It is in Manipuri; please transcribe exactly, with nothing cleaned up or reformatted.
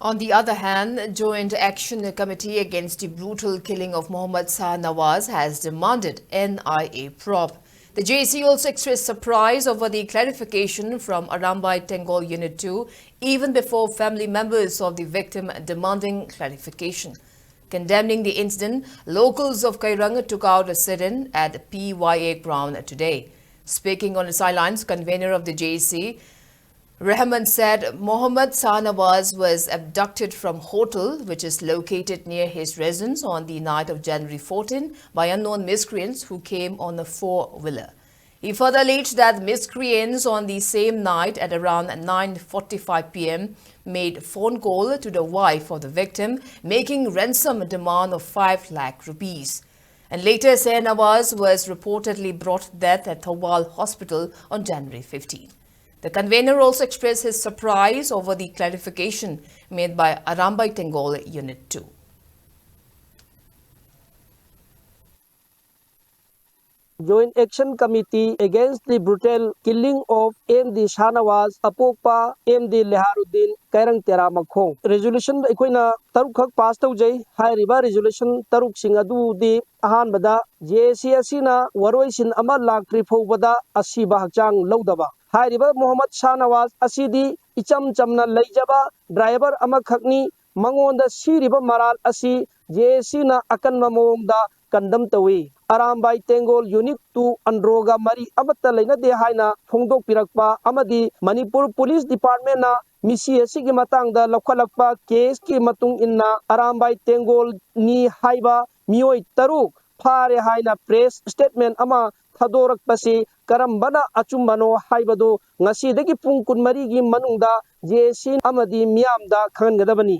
On the other hand, Joint Action Committee against the brutal killing of Mohammad Shahnawaz has demanded N I A probe. The J A C also expressed surprise over the clarification from Arambai Tenggol Unit two, even before family members of the victim demanding clarification. Condemning the incident, locals of Kairung took out a sit-in at P Y A ground today. Speaking on the sidelines, convener of the J A C, Rahman said Mohammad Shahnawaz was abducted from hotel, which is located near his residence, on the night of January fourteen by unknown miscreants who came on a four-wheeler. He further alleged that miscreants on the same night at around nine forty-five p m made phone call to the wife of the victim, making ransom demand of five lakh rupees. And later, Shahnawaz was reportedly brought to death at Thoubal Hospital on January fifteen. The convener also expressed his surprise over the clarification made by Arambai Tenggol Unit two. Joint Action Committee against the brutal killing of M D Shahnawaz, ꯑꯄꯣꯛꯄ M D Leharuddin, ꯀꯩꯔꯪ ꯇꯦꯔꯥ ꯃꯈꯣꯡ꯫ Resolution ꯑꯩꯈꯣꯏꯅ ꯇꯔꯨꯛꯈꯛ pass ꯇꯧꯖꯩ꯫ ꯍꯥꯏꯔꯤꯕ resolution ꯇꯔꯨꯛꯁꯤꯡ ꯑꯗꯨꯗꯤ, ꯑꯍꯥꯟꯕꯗ, J A C ꯑꯁꯤꯅ ꯋꯥꯔꯣꯏꯁꯤꯟ ꯑꯃ ꯂꯥꯛꯇ꯭ꯔꯤ ꯐꯥꯎꯕꯗ ꯑꯁꯤꯕ ꯍꯛꯆꯥꯡ ꯂꯧꯗꯕ꯫ ꯍꯥꯏꯔꯤꯕ ꯃꯣꯍꯝꯃꯗ ꯁꯥꯍꯅꯋꯥꯖ ꯑꯁꯤꯗꯤ ꯏꯆꯝ ꯆꯝꯅ ꯂꯩꯖꯕ driver ꯑꯃꯈꯛꯅꯤ꯫ ꯃꯉꯣꯟꯗ ꯁꯤꯔꯤꯕ ꯃꯔꯥꯜ ꯑꯁꯤ J A Cꯅ ꯑꯀꯟꯕ ꯃꯑꯣꯡꯗ condemn ꯇꯧꯏ꯫ ꯑꯔꯥꯝꯕꯥꯏ ꯇꯦꯡꯒꯣꯜ Unit two UNROꯒ ꯃꯔꯤ ꯑꯃꯠꯇ ꯂꯩꯅꯗꯦ ꯍꯥꯏꯅ ꯐꯣꯡꯗꯣꯛꯄꯤꯔꯛꯄ ꯑꯃꯗꯤ ꯃꯅꯤꯄꯨꯔ Police Departmentꯅ ꯃꯤꯁꯤ ꯑꯁꯤꯒꯤ ꯃꯇꯥꯡꯗ ꯂꯧꯈꯠꯂꯛꯄ caseꯀꯤ ꯃꯇꯨꯡ ꯏꯟꯅ ꯑꯔꯥꯝꯕꯥꯏ ꯇꯦꯡꯒꯣꯜꯅꯤ ꯍꯥꯏꯕ ꯃꯤꯑꯣꯏ ꯇꯔꯨꯛ ꯐꯥꯔꯦ ꯍꯥꯏꯅ press statement ꯑꯃ ꯊꯥꯗꯣꯔꯛꯄꯁꯤ ꯀꯔꯝꯕꯅ ꯑꯆꯨꯝꯕꯅꯣ ꯍꯥꯏꯕꯗꯨ ꯉꯁꯤꯗꯒꯤ ꯄꯨꯡ ꯀꯨꯟꯃꯔꯤꯒꯤ ꯃꯅꯨꯡꯗ J A C ꯑꯃꯗꯤ ꯃꯤꯌꯥꯝꯗ ꯈꯪꯍꯟꯒꯗꯕꯅꯤ꯫